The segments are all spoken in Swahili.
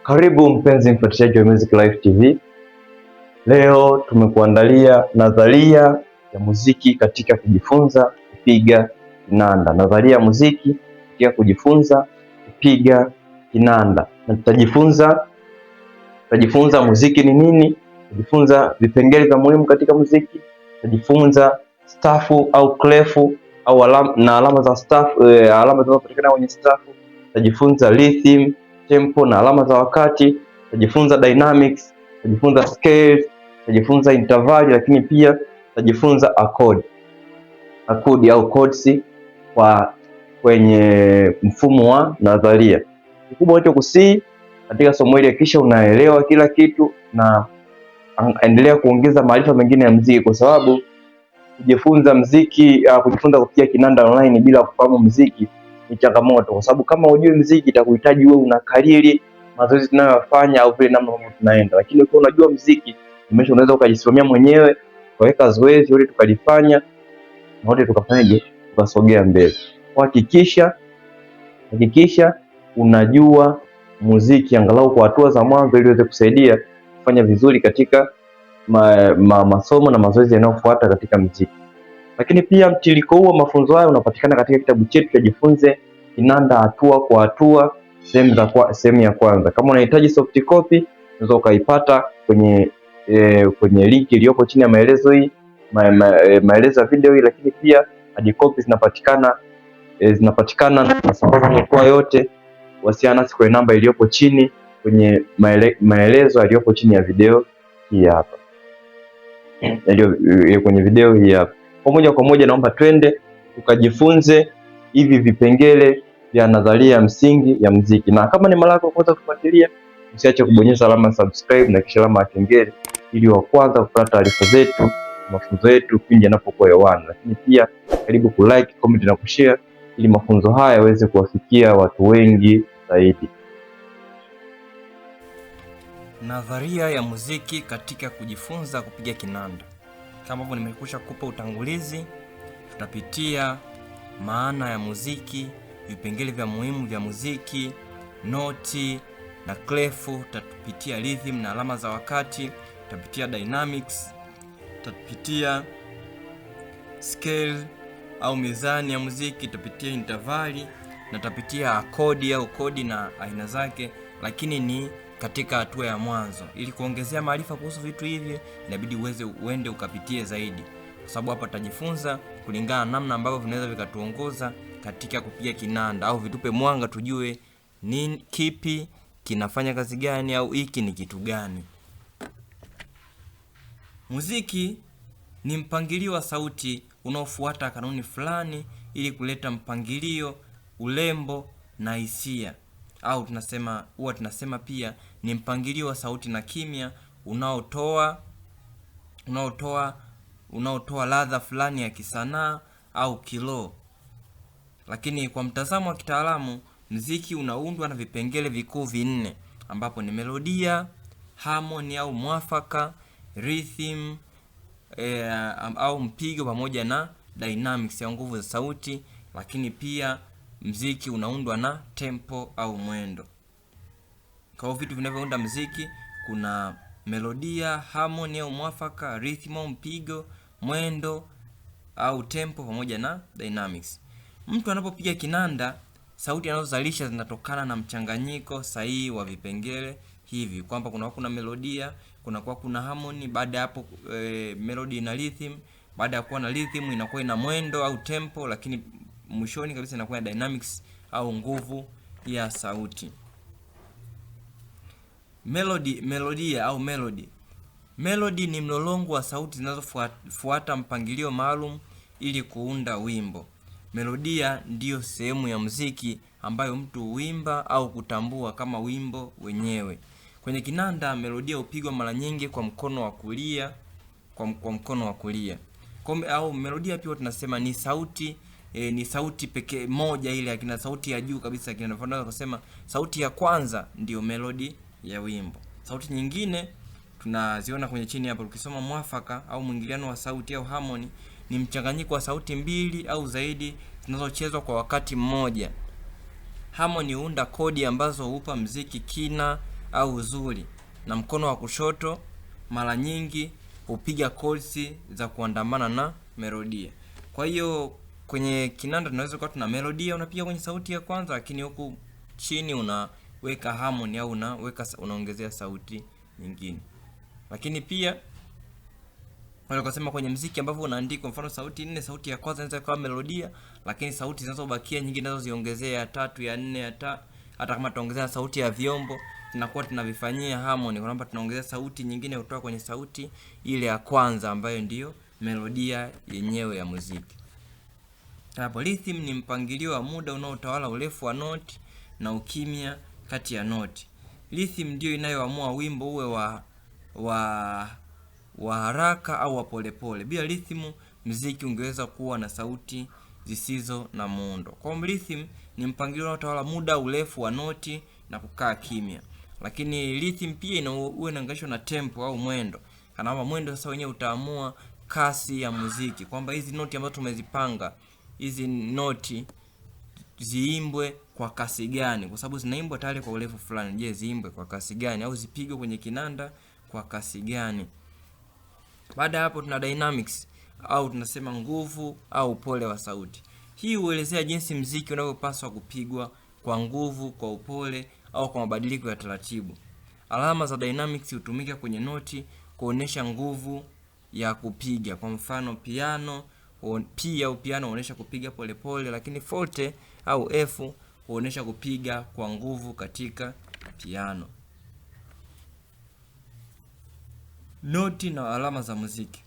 Karibu mpenzi mfuatiliaji wa Music Life TV. Leo tumekuandalia nadharia ya muziki katika kujifunza kupiga kinanda. Nadharia ya muziki katika kujifunza kupiga kinanda, na tutajifunza muziki ni nini, tutajifunza vipengele vya muhimu katika muziki, tutajifunza stafu au klefu au na alama za stafu, alama zinazopatikana kwenye stafu. Tutajifunza rhythm, tempo na alama za wakati, tutajifunza dynamics, tutajifunza scales, tutajifunza interval, lakini pia tutajifunza akodi au chords kwa kwenye mfumo wa nadharia. Kikubwa unachokusii katika somo hili, hakikisha unaelewa kila kitu na endelea kuongeza maarifa mengine ya muziki, kwa sababu kujifunza muziki, kujifunza kupiga kinanda online bila kufahamu muziki ni changamoto, kwa sababu kama hujui muziki itakuhitaji wewe unakariri mazoezi tunayofanya au vile namna ambavyo tunaenda, lakini ukiwa unajua muziki umesha, unaweza ukajisimamia mwenyewe, ukaweka zoezi wote tukalifanya na wote tukafanyaje, tukasogea mbele. Hakikisha unajua muziki angalau kwa hatua za mwanzo, ili uweze kusaidia kufanya vizuri katika masomo na mazoezi yanayofuata katika muziki. Lakini pia mtiririko huu wa mafunzo haya unapatikana katika kitabu chetu cha Jifunze Kinanda hatua kwa hatua, sehemu ya kwanza. Kama unahitaji soft copy unaweza ukaipata kwenye link iliyopo chini ya maelezo hii, maelezo ya video hii, lakini pia hard copy zinapatikana na tunasambaza mikoa yote. Wasiliana nasi kwenye namba iliyopo chini kwenye maelezo yaliyopo chini ya video hii hapa, yaliyo kwenye video hii hapa. Kwa moja kwa moja naomba twende tukajifunze hivi vipengele vya nadharia ya msingi ya muziki, na kama ni mara yako kwanza kufuatilia, usiache kubonyeza alama subscribe na kisha alama ya kengele ili wa kwanza kupata taarifa zetu, mafunzo yetu pindi yanapokuwa hewani. Lakini pia karibu kulike, comment na kushare ili mafunzo haya yaweze kuwafikia watu wengi zaidi. Nadharia ya muziki katika kujifunza kupiga kinanda. Kama ambavyo nimekwisha kupa utangulizi, tutapitia maana ya muziki, vipengele vya muhimu vya muziki, noti na klefu, tutapitia rhythm na alama za wakati, tutapitia dynamics, tutapitia scale au mizani ya muziki, tutapitia intervali na tutapitia akodi au kodi na aina zake, lakini ni katika hatua ya mwanzo. Ili kuongezea maarifa kuhusu vitu hivi, inabidi uweze uende ukapitie zaidi, kwa sababu hapa tutajifunza kulingana na namna ambavyo vinaweza vikatuongoza katika kupiga kinanda au vitupe mwanga tujue nini, kipi kinafanya kazi gani au hiki ni kitu gani. Muziki ni mpangilio wa sauti unaofuata kanuni fulani ili kuleta mpangilio, urembo na hisia, au huwa tunasema pia ni mpangilio wa sauti na kimya unaotoa ladha fulani ya kisanaa au kiroho. Lakini kwa mtazamo wa kitaalamu, muziki unaundwa na vipengele vikuu vinne, ambapo ni melodia, harmony au mwafaka, rhythm au mpigo pamoja na dynamics ya nguvu za sauti. Lakini pia muziki unaundwa na tempo au mwendo. Kwa hiyo vitu vinavyounda muziki kuna melodia, harmony au mwafaka, rhythm au mpigo, mwendo au tempo pamoja na dynamics. Mtu anapopiga kinanda, sauti anazozalisha zinatokana na mchanganyiko sahihi wa vipengele hivi, kwamba kuna melodia, kunakuwa kuna harmony, baada ya hapo melody ina rhythm, baada ya kuwa na rhythm inakuwa ina mwendo au tempo, lakini mwishoni kabisa inakuwa na dynamics au nguvu ya sauti. Melody, melodia au melody. Melody ni mlolongo wa sauti zinazofuata mpangilio maalum ili kuunda wimbo. Melodia ndiyo sehemu ya muziki ambayo mtu huimba au kutambua kama wimbo wenyewe. Kwenye kinanda, melodia hupigwa mara nyingi kwa mkono wa kulia, kwa mkono wa kulia. Au melodia pia tunasema ni sauti, ni sauti pekee moja ile, akina sauti ya juu kabisa, akina tunaweza kusema sauti ya kwanza ndiyo melody ya wimbo. Sauti nyingine tunaziona kwenye chini hapo. Ukisoma mwafaka au mwingiliano wa sauti au harmony ni mchanganyiko wa sauti mbili au zaidi zinazochezwa kwa wakati mmoja. Harmony huunda kodi ambazo hupa mziki kina au uzuri, na mkono wa kushoto mara nyingi hupiga chords za kuandamana na melodia. Kwa hiyo kwenye kinanda tunaweza kuwa tuna melodia unapiga kwenye sauti ya kwanza, lakini huku chini unaweka harmony au unaweka unaongezea sauti nyingine. Lakini pia wale kusema kwenye mziki ambavyo unaandikwa, mfano sauti nne, sauti ya kwanza inaweza kuwa melodia, lakini sauti zinazobakia nyingi nazo ziongezea ya tatu, ya nne, ya ta, hata kama tuongezea sauti ya vyombo tunakuwa tunavifanyia harmony, kwamba tunaongezea sauti nyingine kutoka kwenye sauti ile ya kwanza ambayo ndiyo melodia yenyewe ya muziki. Hapo rhythm ni mpangilio wa muda unaotawala urefu wa noti na ukimya kati ya noti. Rhythm ndiyo inayoamua wimbo uwe wa haraka au wa polepole. Bila rhythm muziki ungeweza kuwa na sauti zisizo na muundo. Kwa hiyo rhythm ni mpangilio unaotawala muda, urefu wa noti na kukaa kimya. Lakini rhythm pia huwa inaunganishwa na tempo au mwendo. Kana kwamba mwendo sasa wenyewe utaamua kasi ya muziki, kwamba hizi noti ambazo tumezipanga, hizi noti ziimbwe kwa kasi gani, kwa sababu zinaimbwa tayari kwa urefu fulani. Je, ziimbwe kwa kasi gani au zipigwe kwenye kinanda kwa kasi gani? Baada ya hapo tuna dynamics au tunasema nguvu au upole wa sauti. Hii huelezea jinsi mziki unavyopaswa kupigwa kwa nguvu, kwa upole au kwa mabadiliko ya taratibu. Alama za dynamics hutumika kwenye noti kuonesha nguvu ya kupiga. Kwa mfano piano, P au piano huonesha kupiga polepole, lakini forte au F huonesha kupiga kwa nguvu katika piano. Noti na alama za muziki.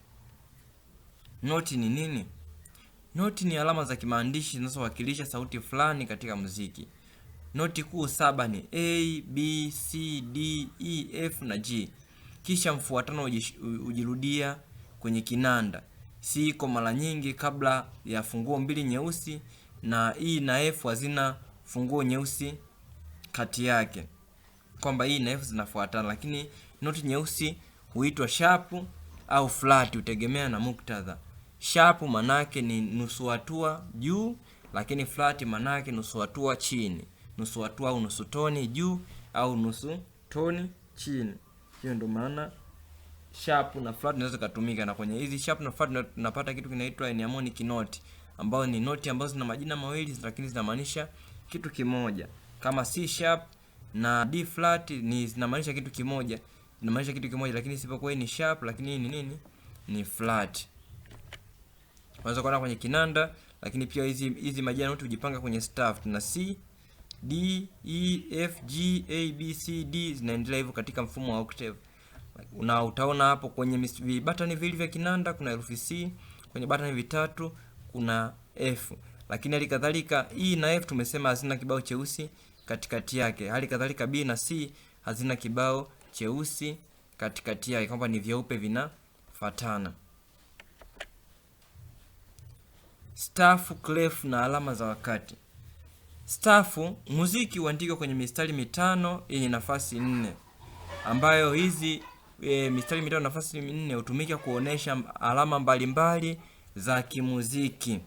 Noti ni nini? Noti ni alama za kimaandishi zinazowakilisha sauti fulani katika muziki. Noti kuu saba ni A, B, C, D, E, F na G. Kisha mfuatano hujirudia kwenye kinanda. C iko mara nyingi kabla ya funguo mbili nyeusi na E na F hazina funguo nyeusi kati yake, kwamba E na F zinafuatana, lakini noti nyeusi huitwa sharp au flat, hutegemea na muktadha. Sharp manake ni nusu hatua juu, lakini flat manake nusu hatua chini, nusu hatua au nusu toni juu au nusu toni chini. Hiyo ndio maana sharp na flat inaweza kutumika, na kwenye hizi sharp na flat tunapata kitu kinaitwa enharmonic note, ambayo ni noti ambazo zina majina mawili lakini zinamaanisha kitu kimoja. Kama C sharp na D flat ni zinamaanisha kitu kimoja, zinamaanisha kitu kimoja, lakini isipokuwa ni sharp, lakini ni nini? Ni flat. Unaweza kuona kwenye kinanda, lakini pia hizi majina noti hujipanga kwenye staff. Tuna C, D, E, F, G, A, B, C, D, zinaendelea hivyo katika mfumo wa octave. Na utaona hapo kwenye vibatani viwili vya kinanda kuna herufi C, kwenye batani vitatu kuna F. Lakini hali kadhalika E na F tumesema hazina kibao cheusi katikati yake. Hali kadhalika B na C hazina kibao cheusi katikati yake, kwamba ni vyeupe vinafatana. Stafu, clef na alama za wakati. Stafu, muziki huandikwa kwenye mistari mitano yenye nafasi nne, ambayo hizi mistari mitano nafasi nne hutumika kuonesha alama mbalimbali za kimuziki,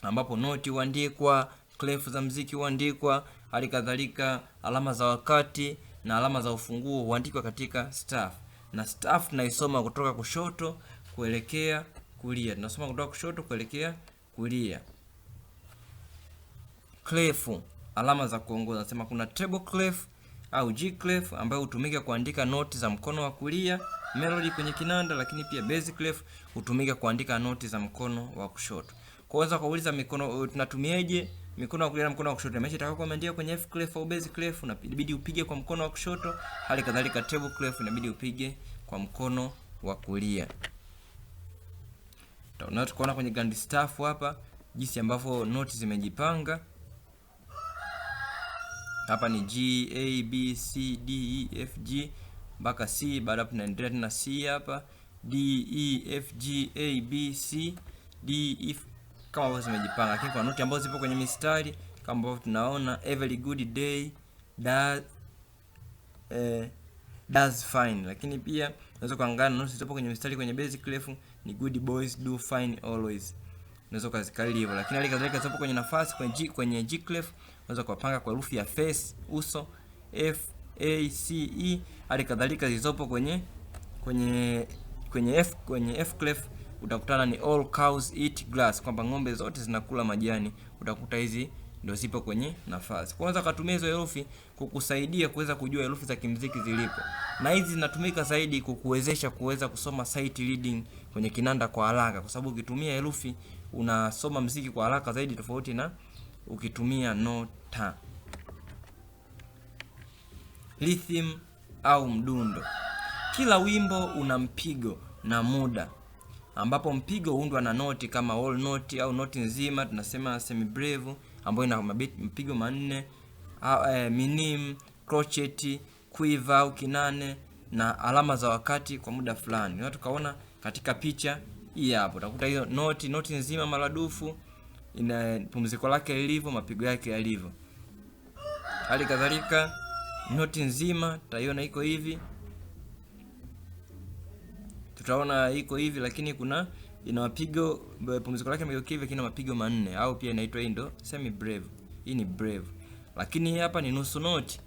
ambapo noti huandikwa, clef za muziki huandikwa, hali kadhalika alama za wakati na alama za ufunguo huandikwa katika staff. Na staff tunaisoma kutoka kushoto kuelekea kulia. Tunasoma kutoka kushoto kuelekea kulia. Clef, alama za kuongoza. Nasema kuna treble clef au G clef ambayo hutumika kuandika noti za mkono wa kulia melody kwenye kinanda, lakini pia bass clef hutumika kuandika noti za mkono wa kushoto. Kwa hiyo kuuliza mikono tunatumiaje mikono wa kulia na mkono wa kushoto, maana itakapokuwa imeandikwa kwenye F clef au bass clef inabidi upige kwa mkono wa kushoto, hali kadhalika treble clef inabidi upige kwa mkono wa kulia. Tunaweza kuona kwenye grand staff hapa jinsi ambavyo noti zimejipanga. Hapa ni G, A, B, C, D, E, F, G mpaka C. Baada hapo tunaendelea tena C hapa, D, E, F, G, A, B, C, D, E, F, kama ambavyo zimejipanga. Lakini kwa noti ambazo zipo kwenye mistari kama ambavyo tunaona every good day does fine. Lakini pia unaweza kuangalia noti zipo kwenye mistari kwenye bass clef ni good boys do fine always. Unaweza kuzikariri hivyo. Lakini hali kadhalika zipo kwenye nafasi kwenye G, kwenye G clef unaweza kuwapanga kwa herufi ya face, uso, F, A, C, E, hali kadhalika zilizopo kwenye F clef utakutana ni all cows eat grass, kwamba ng'ombe zote zinakula majani. Utakuta hizi ndio zipo kwenye nafasi. Kwa unaweza kutumia hizo herufi kukusaidia kuweza kujua herufi za kimziki zilipo, na hizi zinatumika zaidi kukuwezesha kuweza kusoma sight reading kwenye kinanda kwa haraka, kwa sababu ukitumia herufi unasoma mziki kwa haraka zaidi tofauti na ukitumia nota. Rhythm au mdundo. Kila wimbo una mpigo na muda, ambapo mpigo huundwa na noti kama whole note au noti nzima, tunasema semibreve ambayo ina mpigo manne, minim, crochet, quiver au kinane na alama za wakati kwa muda fulani. Na tukaona katika picha hii hapo, utakuta hiyo noti nzima maradufu ina pumziko lake lilivyo, mapigo yake yalivyo. Hali kadhalika noti nzima tutaiona iko hivi, tutaona iko hivi, lakini kuna ina mapigo, pumziko lake imegeukia hivi, lakini mapigo manne, au pia inaitwa hii ndo semi breve. Hii ni breve, lakini hapa ni nusu noti.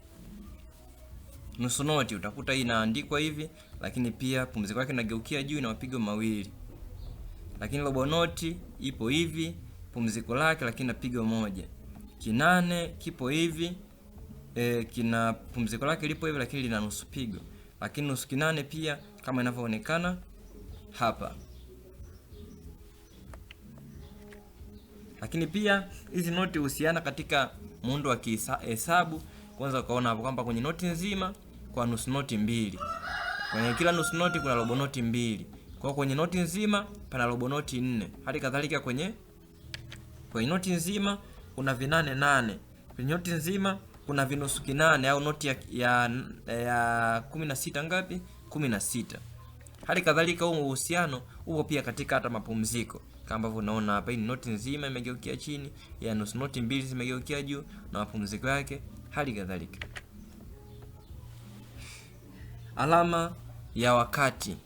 Nusu noti utakuta hii inaandikwa hivi, lakini pia pumziko lake inageukia juu, ina mapigo mawili. Lakini robo noti ipo hivi, pumziko lake lakini na pigo moja. Kinane kipo hivi, kina pumziko lake lipo hivi, lakini lina nusu pigo. Lakini nusu kinane pia kama inavyoonekana hapa. Lakini pia hizi noti huhusiana katika muundo wa kihesabu. Kwanza ukaona hapo kwamba kwenye noti nzima kwa nusu noti mbili, kwenye kila nusu noti kuna robo noti mbili. Kwa kwenye noti nzima pana robo noti 4. Hali kadhalika kwenye noti nzima kuna vinane nane. Kwenye noti nzima kuna vinusu kinane au noti ya 16 ngapi? 16. Hali kadhalika huu uhusiano upo pia katika hata mapumziko. Kama ambavyo unaona hapa, hii noti nzima imegeukia chini, ya nusu noti mbili zimegeukia juu na mapumziko yake, hali kadhalika. Alama ya wakati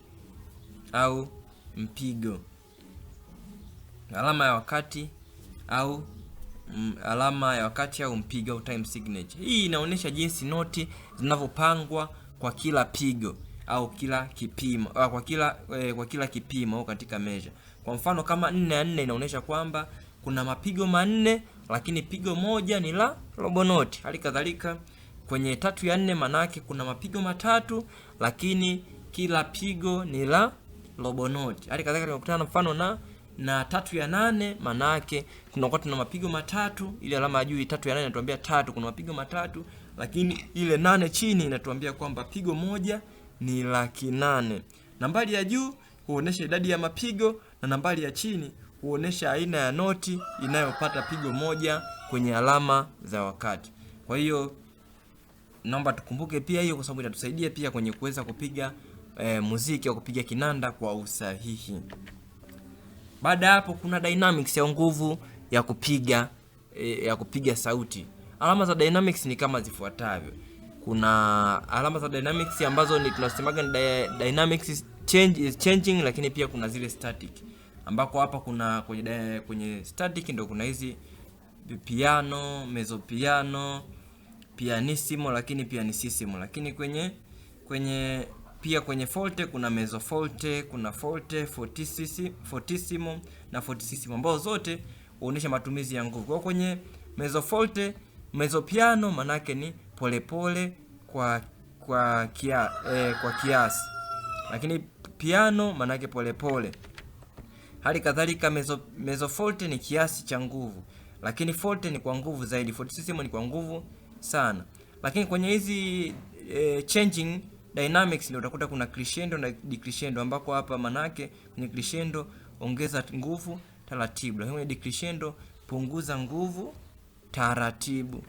au mpigo. Alama ya wakati au alama ya wakati au mpigo au time signature. Hii inaonyesha jinsi noti zinavyopangwa kwa kila pigo au kila kipimo, au kwa kila kipimo au katika measure. Kwa mfano kama 4 ya 4 inaonyesha kwamba kuna mapigo manne lakini pigo moja ni la robo noti. Hali kadhalika kwenye 3 ya 4 manake kuna mapigo matatu lakini kila pigo ni la robo noti. Hali kadhalika tunakutana mfano na 3 ya 8 manake tunakuwa tuna mapigo matatu, ile alama ya juu 3 ya 8 inatuambia tatu kuna mapigo matatu, lakini ile 8 chini inatuambia kwamba pigo moja ni laki nane. Nambari ya juu huonesha idadi ya mapigo na nambari ya chini huonesha aina ya noti inayopata pigo moja kwenye alama za wakati. Kwa hiyo naomba tukumbuke pia hiyo, kwa sababu itatusaidia pia kwenye kuweza kupiga muziki au kupiga kinanda kwa usahihi. Baada hapo kuna dynamics ya nguvu ya kupiga sauti. Alama za dynamics ni kama zifuatavyo. Kuna alama za dynamics ambazo ni tunasemaga ni dynamics change is changing, lakini pia kuna zile static, ambako hapa kuna kwenye static ndio kuna hizi piano, mezzo piano, pianissimo, lakini pianissimo. Lakini kwenye pia kwenye forte kuna mezzo forte, kuna forte, fortissimo na fortissimo, ambao zote huonyesha matumizi ya nguvu. Kwa kwenye mezzo forte, mezzo piano manake ni polepole kwa kiasi. Lakini piano manake polepole. Hali kadhalika mezzo forte ni kiasi cha nguvu, lakini forte ni kwa nguvu zaidi, fortissimo ni kwa nguvu sana. Lakini kwenye hizi changing dynamics ndio utakuta kuna crescendo na decrescendo, ambako hapa manake kwenye crescendo ongeza nguvu taratibu, lakini kwenye decrescendo punguza nguvu taratibu.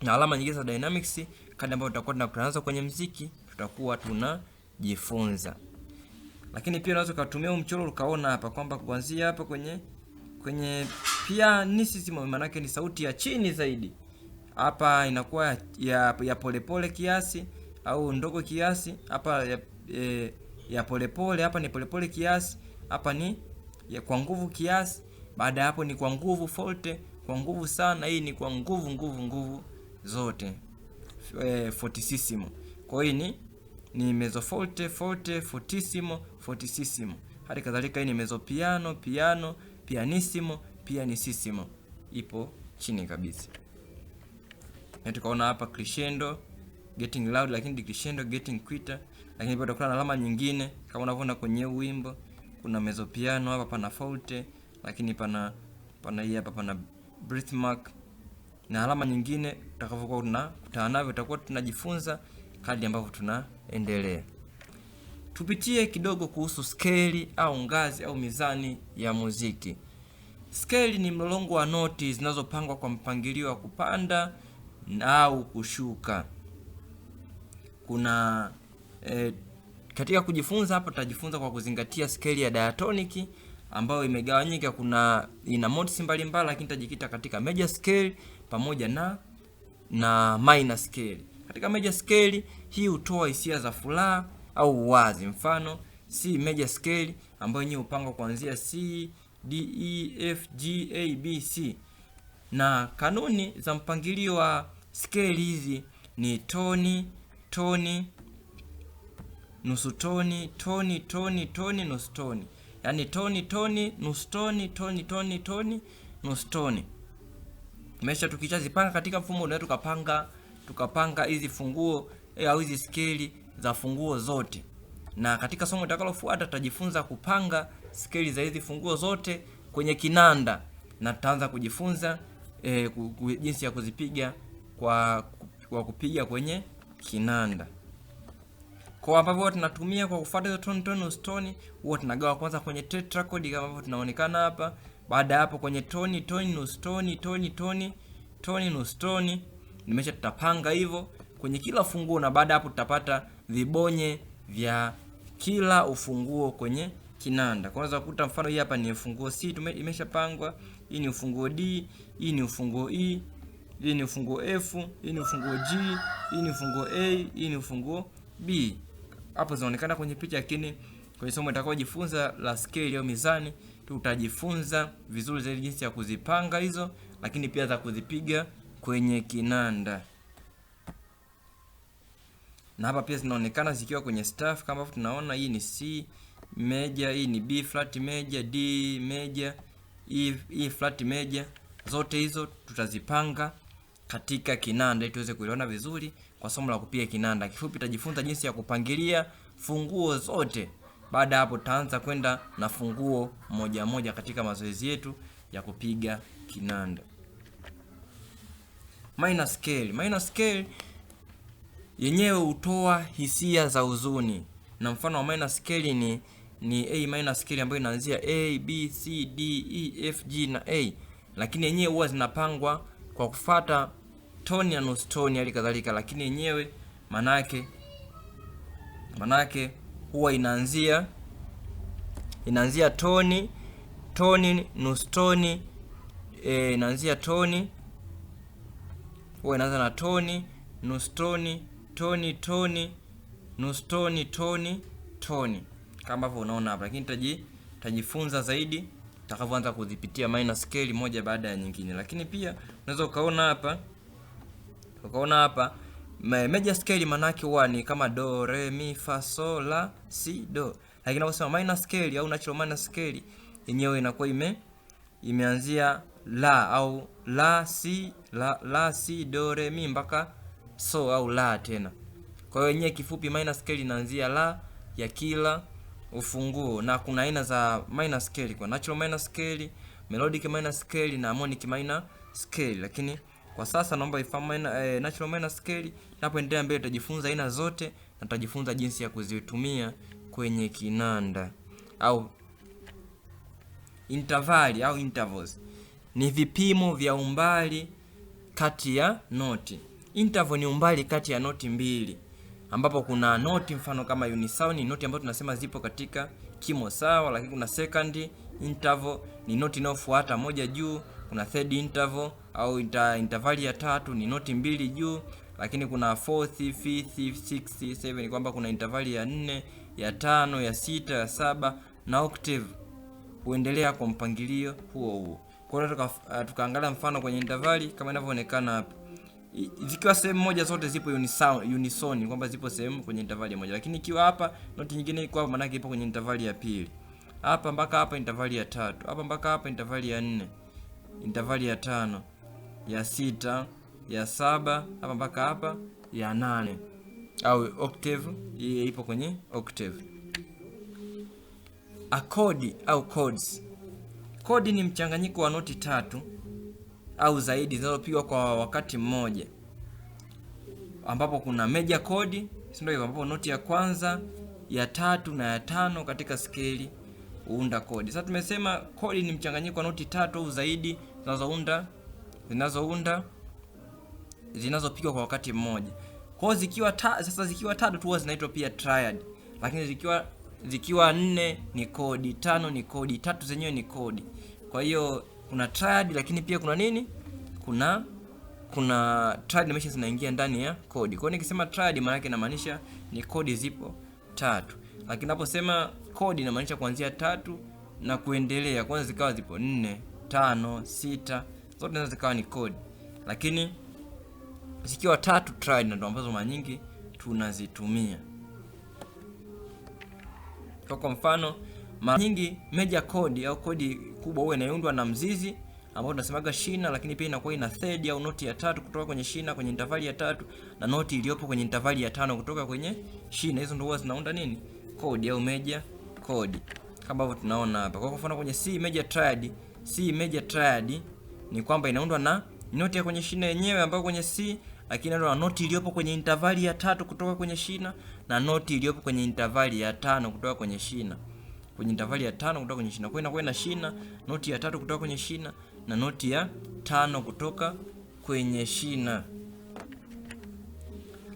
Na alama nyingine za dynamics kadri ambayo tutakuwa tunakutana nazo kwenye muziki tutakuwa tunajifunza. Lakini pia unaweza kutumia huu mchoro ukaona hapa kwamba kuanzia hapa kwenye pianissimo manake ni sauti ya chini zaidi. Hapa inakuwa ya polepole kiasi au ndogo kiasi, hapa ya polepole, hapa ni polepole kiasi, hapa ni ya kwa nguvu kiasi, baada hapo ni kwa nguvu forte, kwa nguvu sana, hii ni kwa nguvu nguvu nguvu zote fortissimo. Kwa hiyo ni mezzo forte, forte, fortissimo, fortissimo. Hali kadhalika hii ni mezzo piano, piano, pianissimo, pianissimo. Ipo chini kabisa. Na tukaona hapa crescendo getting loud, lakini decrescendo getting quieter. Lakini pia utakuwa na alama nyingine kama unavyoona kwenye wimbo, kuna mezzo piano hapa, pana forte, lakini pana hii hapa pana breath mark na alama nyingine. Tutakavyokuwa tunakutana navyo tutakuwa tunajifunza kadri ambavyo tunaendelea. Tupitie kidogo kuhusu skeli au ngazi au mizani ya muziki. Skeli ni mlolongo wa noti zinazopangwa kwa mpangilio wa kupanda au kushuka. Kuna katika kujifunza hapa tutajifunza kwa kuzingatia skeli ya diatonic ambayo imegawanyika, kuna ina modes mbalimbali, lakini tutajikita katika major scale pamoja na minor scale. Katika major scale hii hutoa hisia za furaha au uwazi. Mfano C major scale ambayo yenyewe hupangwa kuanzia C, D, E, F, G, A, B, C. Na kanuni za mpangilio wa scale hizi ni toni, toni, nusu toni, toni, toni, toni, nusu toni. Yaani toni, toni, nusu toni, toni, toni, toni, nusu toni. Mesha tukishazipanga katika mfumo unaweza tukapanga hizi funguo au hizi skeli za funguo zote. Na katika somo litakalofuata tutajifunza kupanga skeli za hizi funguo zote kwenye kinanda, na tutaanza kujifunza jinsi ya kuzipiga kwa kupiga kwenye kinanda. Kwa ambavyo tunatumia kwa kufuata hizo tone, tone, nusu toni, huwa tunagawa kwanza kwenye tetrachord kama ambavyo tunaonekana hapa. Baada hapo kwenye toni, toni, nusu toni, toni, toni, toni, nusu toni. Nimesha tutapanga hivyo kwenye kila funguo, na baada hapo tutapata vibonye vya kila ufunguo kwenye kinanda. Kwanza kukuta mfano hii hapa ni ufunguo C imeshapangwa, hii ni ufunguo D, hii ni ufunguo E, hii ni ufunguo F, hii ni ufunguo G, hii ni ufunguo A, hii ni ufunguo B. Hapo zinaonekana kwenye picha, lakini kwenye somo utakaojifunza la scale au mizani tutajifunza vizuri zaidi jinsi ya kuzipanga hizo, lakini pia za kuzipiga kwenye kinanda. Na hapa pia zinaonekana zikiwa kwenye staff kama ambavyo tunaona. Hii ni C major, hii ni B flat major, D major, E flat major. Zote hizo tutazipanga katika kinanda ili tuweze kuiona vizuri kwa somo la kupiga kinanda. Kifupi tutajifunza jinsi ya kupangilia funguo zote. Baada hapo tutaanza kwenda na funguo moja moja katika mazoezi yetu ya kupiga kinanda. Minor scale. Minor scale yenyewe hutoa hisia za huzuni. Na mfano wa minor scale ni A minor scale ambayo inaanzia A, B, C, D, E, F, G na A. Lakini yenyewe huwa zinapangwa kwa kufuata toni na nusu toni hali kadhalika, lakini yenyewe manake huwa inaanzia toni, toni, nusu toni, inaanzia toni, huwa inaanza na toni, nusu toni, toni, toni, nusu toni, toni, toni kama ambavyo unaona hapa. Lakini tutajifunza zaidi tutakavyoanza kuzipitia minor scale moja baada ya nyingine. Lakini pia unaweza ukaona hapa major scale manake huwa ni kama do, re, mi, fa, sol, la, si, do. Lakini unaposema minor scale au natural minor scale yenyewe inakuwa imeanzia la au la si, la, la si, do, re, mi mpaka so au la tena. Kwa hiyo yenyewe kifupi minor scale inaanzia la ya kila ufunguo. Na kuna aina za minor scale, kwa natural minor scale, melodic minor scale na harmonic minor scale. Lakini kwa sasa naomba ifahamu natural minor scale. Tunapoendelea mbele tutajifunza aina zote na tutajifunza jinsi ya kuzitumia kwenye kinanda. Au intervali au intervals ni vipimo vya umbali kati ya noti. Interval ni umbali kati ya noti mbili, ambapo kuna noti mfano kama unisound ni noti ambazo tunasema zipo katika kimo sawa, lakini kuna second interval ni noti inayofuata moja juu, kuna third interval au intervali ya tatu ni noti mbili juu, lakini kuna fourth, fifth, sixth, seven, kwamba kuna intervali ya 4, ya 5, ya 6, ya 7 na octave huendelea kwa mpangilio huo huo. Kwa hiyo tukaangalia mfano kwenye intervali kama inavyoonekana hapa. Zikiwa sehemu moja zote zipo unison, kwamba zipo sehemu kwenye intervali moja. Lakini ikiwa hapa noti nyingine iko hapa, maana ipo kwenye intervali ya pili. Hapa mpaka hapa intervali ya tatu, hapa mpaka hapa intervali ya nne, intervali ya tano, ya sita, ya saba, hapa mpaka hapa ya nane, au octave. Hii ipo kwenye octave. Akodi au chords. Kodi ni mchanganyiko wa noti tatu au zaidi zinazopigwa kwa wakati mmoja, ambapo kuna major chord, si ndio hivyo, ambapo noti ya kwanza, ya tatu na ya tano katika skeli huunda kodi. Sasa tumesema kodi ni mchanganyiko wa noti tatu au zaidi zinazopigwa kwa wakati mmoja. Kwa hiyo sasa zikiwa tatu tu zinaitwa pia triad, lakini zikiwa nne ni kodi, tano ni kodi, tatu zenyewe ni kodi. Kwa hiyo kuna triad, lakini pia kuna nini? Kuna triad na zinaingia ndani ya kodi. Kwa hiyo nikisema triad maana yake inamaanisha ni kodi zipo tatu. Lakini naposema kodi inamaanisha kuanzia tatu na kuendelea, kwanza zikawa zipo 4, 5, 6, zote zinaweza zikawa ni kodi. Lakini zikiwa tatu triad ndio ambazo mara nyingi tunazitumia. Kwa mfano, mara nyingi major chord au kodi kubwa huwa inaundwa na mzizi ambao tunasemaga shina, lakini pia inakuwa ina third au noti ya tatu kutoka kwenye shina kwenye intervali ya tatu na noti iliyopo kwenye intervali ya tano kutoka kwenye shina. Hizo ndio huwa zinaunda nini? Kodi au major chord, kama ambavyo tunaona hapa. Kwa mfano kwenye C major triad, C major triad ni kwamba inaundwa na noti ya kwenye shina yenyewe ambayo kwenye C, lakini inaundwa na noti iliyopo kwenye intervali ya tatu kutoka kwenye shina na noti iliyopo kwenye intervali ya tano kutoka kwenye shina. Kwenye intervali ya tano kutoka kwenye shina. Kwa hiyo inakuwa ina shina, noti ya tatu kutoka kwenye shina na noti ya tano kutoka kwenye shina.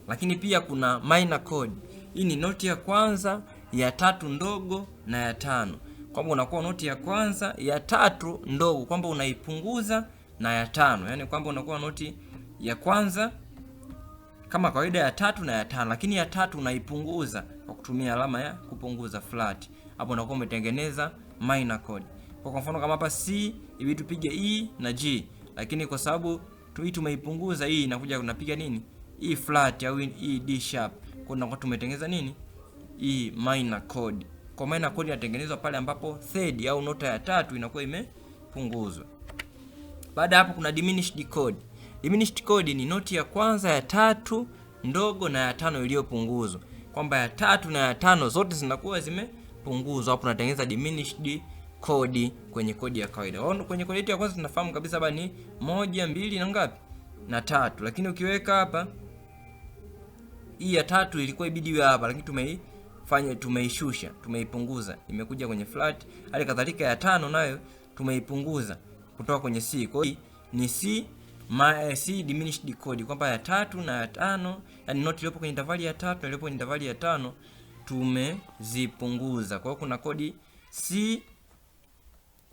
Lakini pia kuna minor chord. Hii ni noti ya kwanza, ya tatu ndogo na ya tano. Kwamba unakuwa noti ya kwanza, ya tatu ndogo, kwamba unaipunguza na ya tano. Yaani kwamba unakuwa noti ya kwanza kama kawaida ya tatu na ya tano, lakini ya tatu unaipunguza kwa kutumia alama ya kupunguza flat. Hapo unakuwa umetengeneza minor chord. Kwa mfano kama hapa C ibidi tupige E na G, lakini kwa sababu hii tumeipunguza hii inakuja tunapiga nini? E flat au E D sharp. Kwa tunakuwa tumetengeneza nini? E minor chord. Kwa minor chord inatengenezwa pale ambapo third au nota ya tatu inakuwa imepunguzwa. Baada hapo kuna diminished chord. Diminished chord ni noti ya kwanza ya tatu ndogo na ya tano iliyopunguzwa. Kwamba ya tatu na ya tano zote zinakuwa zimepunguzwa. Hapo tunatengeneza diminished chord kwenye kodi ya kawaida. Kwenye kodi yetu ya kwanza tunafahamu kabisa hapa ni 1, 2 na ngapi? Na tatu. Lakini ukiweka hapa hii ya tatu ilikuwa ibidi iwe hapa, lakini tumeishusha, tumeipunguza, imekuja kwenye flat. Hali kadhalika ya tano nayo tumeipunguza kutoka kwenye C. Kwa hiyo ni C C diminished chord, kwamba ya tatu na ya tano, yani noti iliyopo kwenye intervali ya tatu na iliyopo kwenye intervali ya tano tumezipunguza. Kwa hiyo kuna kodi C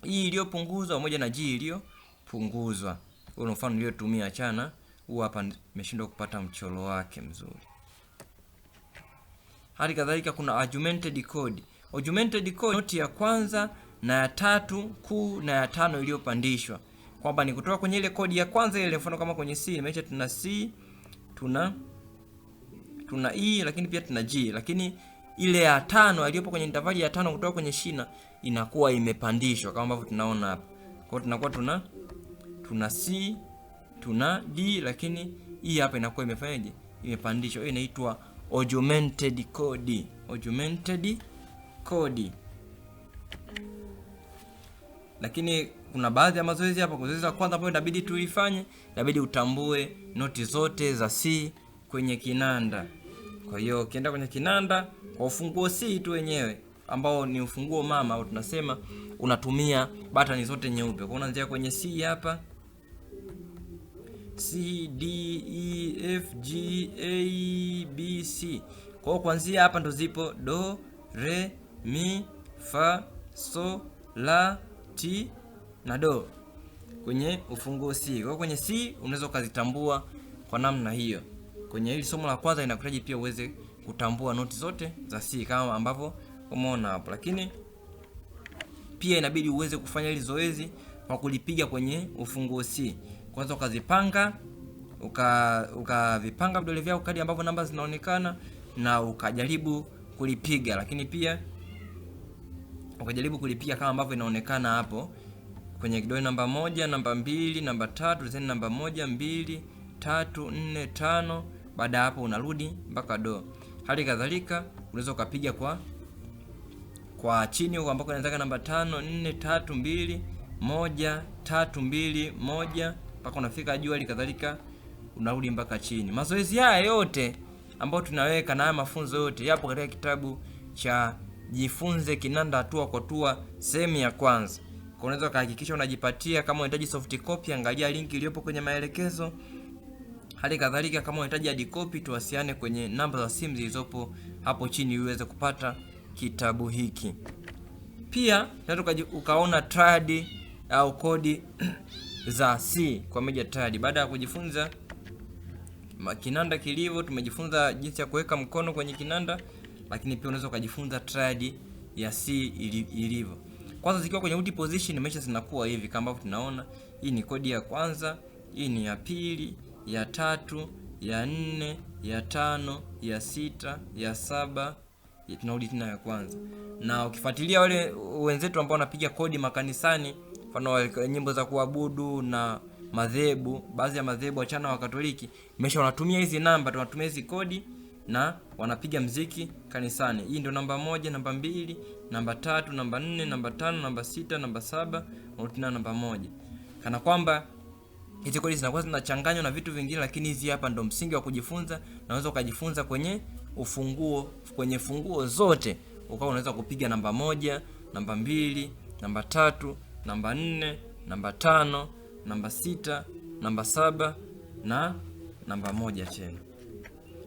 E iliyopunguzwa pamoja na G iliyopunguzwa. Huo ni mfano niliotumia, achana huu hapa nimeshindwa kupata mchoro wake mzuri. Hali kadhalika kuna augmented chord. Augmented chord noti ya kwanza na ya tatu kuu na ya tano iliyopandishwa, kwamba ni kutoka kwenye ile kodi ya kwanza ile. Mfano kama kwenye C imeacha tuna C, tuna E, lakini pia tuna G, lakini ile ya tano iliyopo kwenye intervali ya tano kutoka kwenye shina inakuwa imepandishwa kama ambavyo tunaona hapa. Kwa hiyo tunakuwa tuna C, tuna D, lakini hii hapa inakuwa imefanyaje? Imepandishwa. Hiyo inaitwa augmented chord. Augmented chord. Lakini kuna baadhi ya mazoezi hapa. Kwa zoezi la kwanza ambayo inabidi tuifanye, inabidi utambue noti zote za C kwenye kinanda. Kwa hiyo ukienda kwenye kinanda kwa ufunguo C tu wenyewe ambao ni ufunguo mama, au tunasema unatumia batani zote nyeupe. Kwa hiyo unaanzia kwenye C hapa, C D E F G A B C. Kwa hiyo kuanzia hapa ndo zipo do, re, mi, fa, so, la, ti na do kwenye ufunguo C. Kwa hiyo kwenye C unaweza ukazitambua kwa namna hiyo. Kwenye hili somo la kwanza inakuhitaji pia uweze kutambua noti zote za C kama ambavyo umeona hapo. Lakini pia inabidi uweze kufanya hili zoezi kwa kulipiga kwenye ufunguo C. Kwanza ukazipanga ukavipanga vidole vyako kadri ambavyo namba zinaonekana na ukajaribu kulipiga, lakini pia ukajaribu kulipiga kama ambavyo inaonekana hapo kwenye kidole namba 1, namba 2, namba 3, then namba 1, 2, 3, 4, 5. Baada hapo unarudi mpaka do. Hali kadhalika unaweza ukapiga kwa chini huko ambako inaanza namba 5, 4, 3, 2, 1, 3, 2, 1 mpaka unafika juu. Hali kadhalika unarudi mpaka chini. Mazoezi haya yote ambayo tunaweka na haya mafunzo yote yapo katika kitabu cha Jifunze Kinanda Hatua kwa Hatua sehemu ya kwanza. Kwa unaweza kuhakikisha unajipatia. Kama unahitaji soft copy, angalia link iliyopo kwenye maelekezo. Hali kadhalika kama unahitaji hard copy, tuwasiliane kwenye namba za simu zilizopo hapo chini ili uweze kupata kitabu hiki. Pia unaweza ukaona triad au kodi za C kwa major triad. Baada ya kujifunza kinanda kilivyo, tumejifunza jinsi ya kuweka mkono kwenye kinanda, lakini pia unaweza ukajifunza triad ya C ilivyo. Kwanza zikiwa kwenye root position mesha zinakuwa hivi kama ambavyo tunaona. Hii ni kodi ya kwanza, hii ni ya pili, ya tatu, ya nne, ya tano, ya sita, ya saba, tunarudi tena ya kwanza. Na ukifuatilia wale wenzetu ambao wanapiga kodi makanisani, mfano nyimbo za kuabudu na madhehebu, baadhi ya madhehebu achana wa Katoliki, mesha wanatumia hizi namba, tunatumia hizi kodi na wanapiga mziki kanisani. Hii ndio namba 1, namba 2, namba 3, namba 4, namba 5, namba 6, namba 7, na namba 1. Kana kwamba hizi kodi zinakuwa zinachanganywa na vitu vingine, lakini hizi hapa ndo msingi wa kujifunza. Unaweza ukajifunza kwenye ufunguo, kwenye funguo zote ukawa unaweza kupiga namba 1, namba 2, namba 3, namba 4, namba 5, namba 6, namba 7 na namba 1 tena.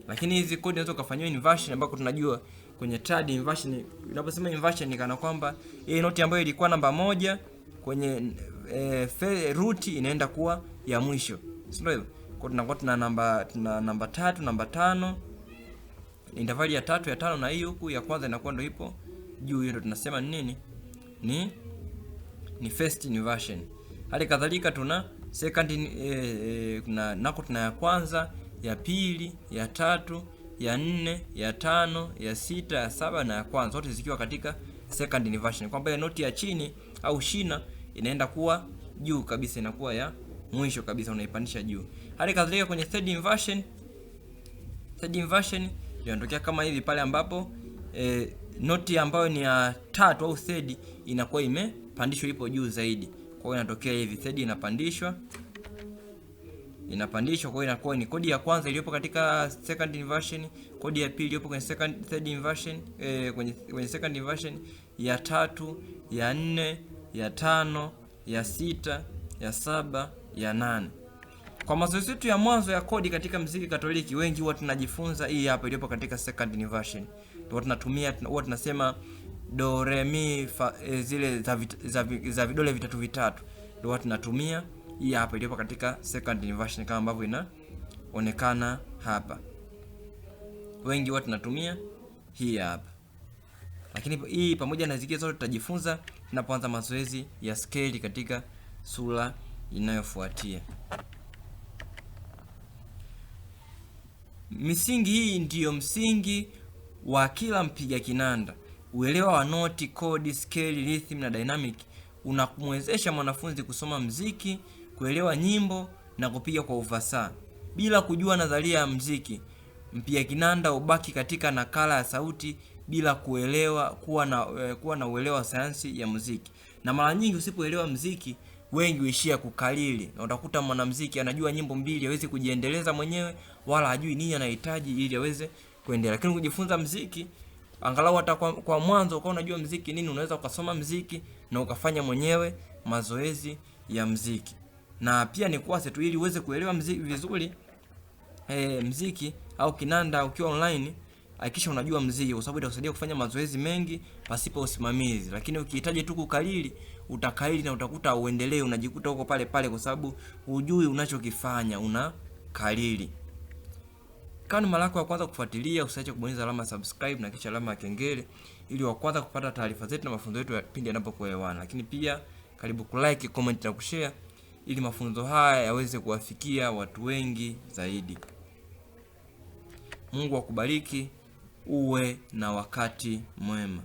Lakini hizi kodi unaweza kufanywa inversion, ambako tunajua kwenye triad inversion, unaposema inversion ni kana kwamba hii noti ambayo ilikuwa namba 1 kwenye root inaenda kuwa ya mwisho, si ndio hivyo? Kwa tunakuwa tuna namba 3, namba 5, intervali ya 3, ya 5 na hii huku ya kwanza inakuwa ndio ipo juu. Hiyo ndio tunasema nini? Ni first inversion. Hali kadhalika tuna second, kuna nako tuna ya kwanza, ya pili, ya tatu, ya nne, ya tano, ya sita, ya saba na ya kwanza, zote zikiwa katika second inversion, kwamba ile noti ya chini au shina inaenda kuwa juu kabisa, inakuwa ya mwisho kabisa, unaipandisha juu. Hali kadhalika kwenye third inversion, third inversion inatokea kama hivi pale ambapo noti ambayo ni ya tatu au third inakuwa imepandishwa, ipo juu zaidi. Kwa hiyo inatokea hivi, third inapandishwa, kwa hiyo inakuwa ni kodi ya kwanza iliyopo katika second inversion, kodi ya pili iliyopo kwenye third inversion, kwenye second inversion, ya tatu, ya nne, ya tano, ya sita, ya saba, ya nane. Kwa mazoezi yetu ya mwanzo ya kodi katika mziki Katoliki, wengi huwa tunajifunza hii hapa iliyopo katika second inversion. Ndio tunatumia, huwa tunasema do re mi fa, zile za vidole vitatu vitatu. Ndio tunatumia hii hapa iliyopo katika second inversion kama ambavyo inaonekana hapa. Wengi huwa tunatumia hii hapa. Lakini hii pamoja na zingine zote tutajifunza tunapoanza mazoezi ya scale katika sura inayofuatia. Misingi hii ndiyo msingi wa kila mpiga kinanda. Uelewa wa noti, kodi, scale, rhythm na dynamic unakumwezesha mwanafunzi kusoma mziki, kuelewa nyimbo na kupiga kwa ufasaha. Bila kujua nadharia ya mziki, mpiga kinanda hubaki katika nakala ya sauti bila kuelewa kuwa na uelewa wa sayansi ya muziki. Na mara nyingi usipoelewa mziki, wengi huishia kukalili, na utakuta mwanamuziki anajua nyimbo mbili, hawezi kujiendeleza mwenyewe wala hajui nini anahitaji ili aweze kuendelea. Lakini kujifunza muziki angalau hata kwa mwanzo ukawa unajua muziki nini, unaweza ukasoma muziki na ukafanya mwenyewe mazoezi ya muziki. Na pia ni kuase tu ili uweze kuelewa muziki vizuri, muziki au kinanda ukiwa online, hakikisha unajua muziki kwa sababu itakusaidia kufanya mazoezi mengi pasipo usimamizi. Lakini ukihitaji tu kukalili, utakalili na utakuta uendelee, unajikuta huko pale pale kwa sababu hujui unachokifanya, unakalili. Kama ni mara yako ya kwanza kufuatilia, usiache kubonyeza alama subscribe na kisha alama ya kengele ili wa kwanza kupata taarifa zetu na mafunzo yetu ya pindi yanapokuwa hewani. Lakini pia karibu kulike, comment na kushare ili mafunzo haya yaweze kuwafikia watu wengi zaidi. Mungu akubariki, uwe na wakati mwema.